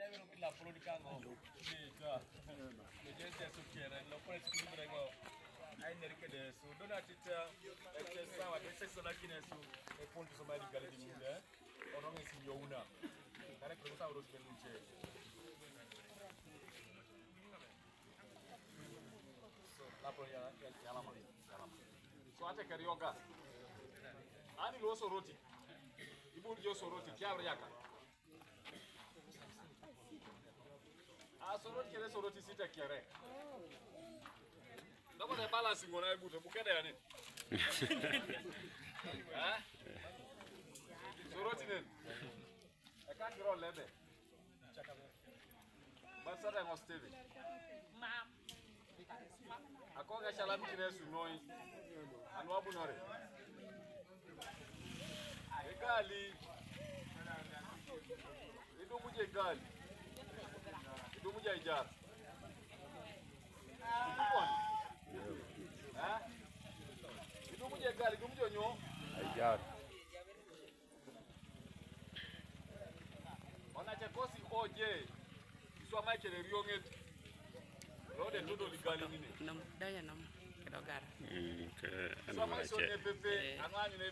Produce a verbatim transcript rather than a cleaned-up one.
Ewiro kila polo di kango. Ni ta. Ni jesi esu kere. Lo polo esu kere ngo. Ai neri kede esu. Dona tita. Esu sawa. Esu sola kine esu. E ponto so mari gali di munde. Orong esu yona. Kare kuro sa oro sibel nche. So la polo ya ya ya la mari. Ya la mari. So ate kere yoga. Ani lo Soroti. Ibu jo Soroti. Kia riaka. Ah, Soroti kere, Soroti sita kere. Ndoko ne balance ngona ibute bukede yani. Ha? Soroti nen. E ka kiro lebe. Basada ngo Steven. Akoga shalam kine sunoi. Anu abunore. Egali. Idumuje egali. Idumuje ijar. Idumuje. Ha? Idumuje egali, idumuje nyo. Ijar. Ona che kosi oje. Iswa Michael Eriong'et. Rode todo ligali nine. Nom daya nom kedogara. Mm, ke Iswa Michael ne pepe. Eh. Anwanyu ne